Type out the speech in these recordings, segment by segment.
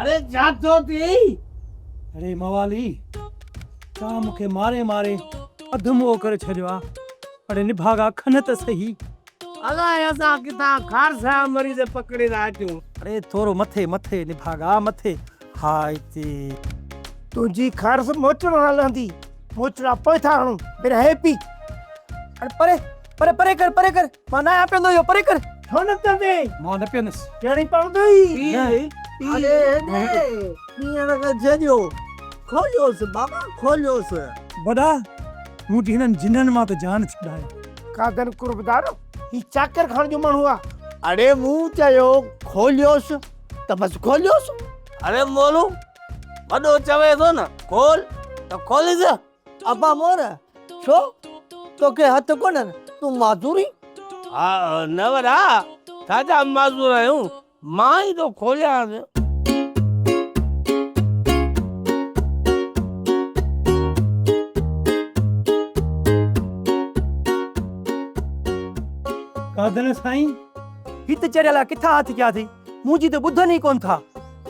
اڙي ڇا ٿيو ٿئي؟ اڙي موالي، توهان مون کي ماري ماري اڌ موئو ڪري ڇڏيو آ. اڙي نڀاڳا کن ته سهي. الائي اسان ڪٿان کارسا مريض پڪڙي ٿا اچون. اڙي ٿورو مٿي مٿي نڀاڳا مٿي. هاء تي. تنهنجي کارس موچڙو نه لهندي. موچڙا پوء ٿا هڻون. پهريان هي پي. اڙي پري پري پري ڪر پري ڪر. مان ناهيان پيئندو اهو پري ڪر. ڇو نه پيئندين؟ مان نه پيئندس. پيئڻي پوندئي. نه. اڙي هيڏي پيئڻ کي ڇڏيو. کوليوس بابا کوليوس. وڏا منهنجي هنن جنن مان ته جان ڇڏايو. قادن قربدار هي چاڪر خان جو ماڻهو آ. اڙي مون چيو کوليوس ته بس کوليوس. اڙي مولو وڏو چوي ٿو نه کول ته کوليس. ابا مور، ڇو؟ توکي هٿ ڪونهن، تون معذور ئين؟ ها نه وڏا، ڇا جا معذور آهيون، مان ئي ٿو کوليانس. قادر سائين، هي ته چريا لاء ڪٿان هٿ ڪيا اٿئي، منهنجي ته ٻڌن ئي ڪونه ٿا.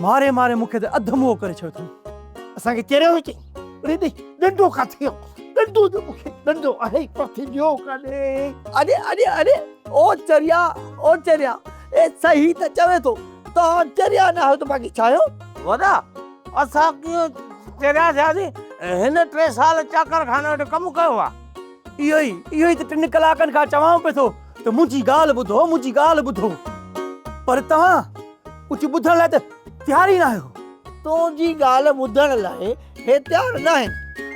ماري ماري مون کي ته اڌ موئو ڪري ڇڏيو اٿن. اسان کي چريو چئي. اڙي ڏي ڏنڊو ڪاٿي آ؟ ڏنڊو ڏي مون کي ڏنڊو اڙي ڪاٿي ويو ڪاڏي. اڙي اڙي اڙي او چريا او چريا اي صحيح ته چوي ٿو توهان چريا نه آهيو ته باقي ڇا آهيو؟ وڏا اسان ڪيئن چريا ٿياسين هن ٽي سال چاڪر خان وٽ ڪم ڪيو آ. اهو ئي اهو ئي ته ٽن ڪلاڪن کان چوانو پيو ٿو ته منهنجي ڳالهه ٻڌو منهنجي ڳالهه ٻڌو پر توهان ڪجهه ٻڌڻ لاء ته تيار ئي ناهيو. تنهنجي ڳالهه ٻڌڻ لاء هي تيار ناهن.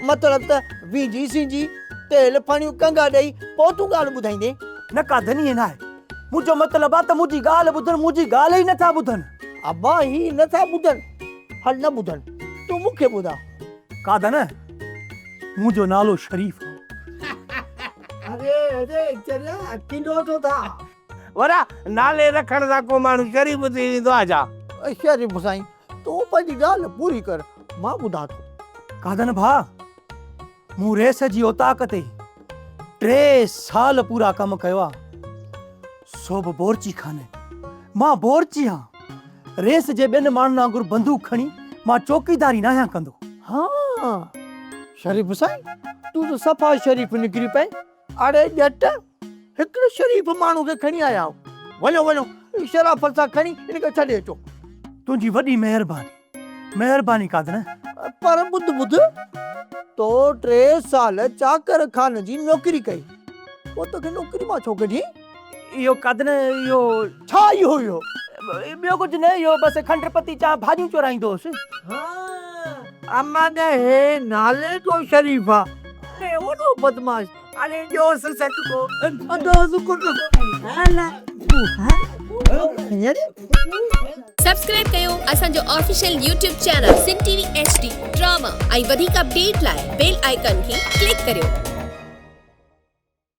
مطلب ته وينجهي سينجهي، تيل ڦڻيون ڪنگا ڏئي پوء تون ڳالهه ٻڌائيندين. نه ڪا ڌني ناهي. منهنجو مطلب آ ته منهنجي ڳالهه ٻڌن، منهنجي ڳالهه ئي نٿا ٻڌن. ابا هي نٿا ٻڌن. هل نه ٻڌن، تون مون کي ٻڌاء. ڪا ڌن، منهنجو نالو شريف آ. اڙي اڙي چريا ڪيڏو ٿو ٿا. ورا نالي رکڻ سان ڪو ماڻهو شريف ٿي ويندو آ ڇا؟ شريف سائين تون پنهنجي ڳالهه پوري ڪر مان ٻڌان ٿو. قادن ڀاء مون ريس جي اوطاق تي ٽي سال پورا ڪم ڪيو آ سو به بورچي خاني مان بورچي آن ريس جي ٻين ماڻهن وانگر بندوق کڻي مان چوڪيداري ناهيان ڪندو. ها شريف سائين تون ته صفا شريف نڪري پئين. اڙي ڄٽ! هڪڙي شريف ماڻهو کي کڻي آيا آهيو. وڃو وڃو، شرافت سان کڻي هن کي ڇڏي اچو. تنهنجي وڏي مهرباني. مهرباني قادر. پر ٻڌ ٻڌ، تو ٽي سال چاڪر خان جي نوڪري ڪئي، پوء توکي نوڪري مان ڇو ڪڍيائين؟ اهو قادر اهو. ڇا اهو اهو؟ ٻيو ڪجهه نه، اهو بس کنڊ پتي چانهه ڀاڄيون چورائيندو هوس. ها، امان هي نالي جو شريف آ، هي وڏو بدمعاش. اڙي ڏيوس سٽڪو انداز ڪونه سبسڪرائب ڪيو اسان جو official YouTube channel Sindh T V H D drama ۽ وڌيڪ اپڊيٽ لاء بيل آئيڪان کي ڪلڪ ڪريو.